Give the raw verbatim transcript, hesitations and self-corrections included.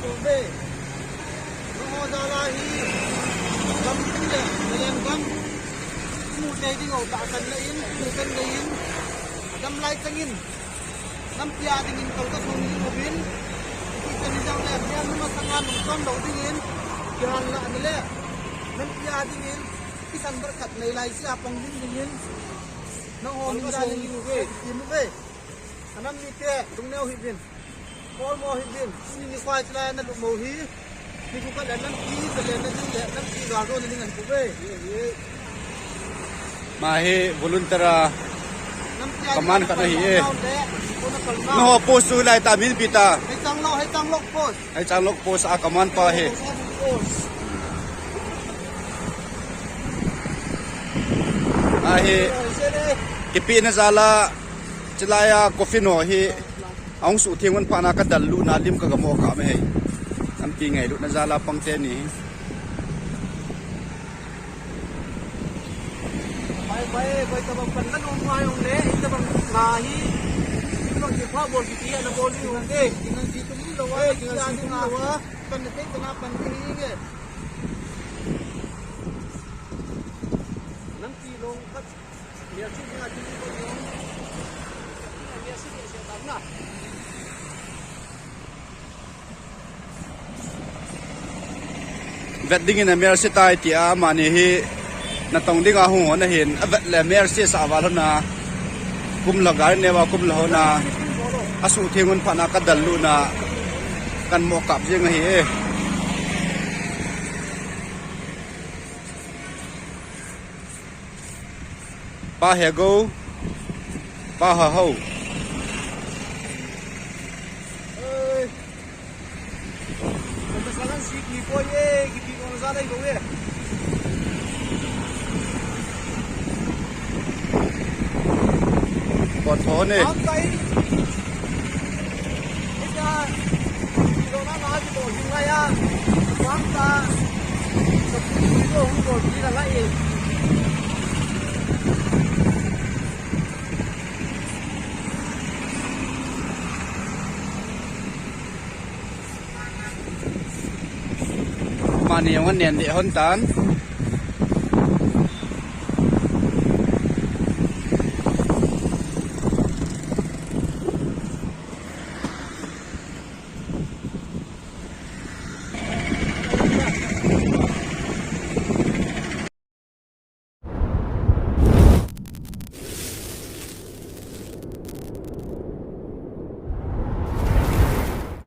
Kobe. Nangho jal a hi. Gam tin le, Zalengam. Mu te ding ho tahsan na in, mu kan na in. Adam lai chang in. Nampi a ding in tol ka thong ding uvin. Ipi chan ni jang le, hian numa sanga nung ton lo ding in. Kihan la ni le. Nampi a ding in. Kisan bar khat nei lai si a pang ding ding in. Nangho min jal in, ki mu ve. Anam mite, lungneo hih uvin. Kolmo hih uvin. Tuni nikho chulai a na lut mo hi. Ni ku ka le nampi, ka le na ding le, nampi ga ro na ding an ku ve. Ma hi volunteer a, nampi a command khat na hi e. Ko na kal na. Nangho post chu lai ta min pi ta. Hei chang lo, hei chang lo post. Hei chang lo post a command pa hi. Post. A hi, kipi na jal a, chulai a coffin ho hi, ahung suhtheng un phat na ka dal lut na lim ka ga mo kap e hei. Nampi ngailut na jal a pang te ni. Bai, bai, bai, tabang pan na nung mai ong le, tabang na hi, tabang ki pa bol ki ti na bol ni ong de, ki nang si tum lo wa, ki nang si tum lo wa, pan na te na pan ni nge. Nampi long khat. Mercy ding a ti ko long. Mercy ding a ti na. Vet ding in a Mercy tai ti a, amani hi natong ding a hung hon ahin, avet le Mercy sa val hon a. Kum la gar ne va kum la hon a. Asuhtheng un phat na ka dal lut na. Kan mo kap jeng ahi e. Pa Hego, Pa Hahao. Ei. Kata salan si ki poi e, ki pi kong sa dai lo e. Ko tho ne. Am tai. Mani jong anen deh hon tan.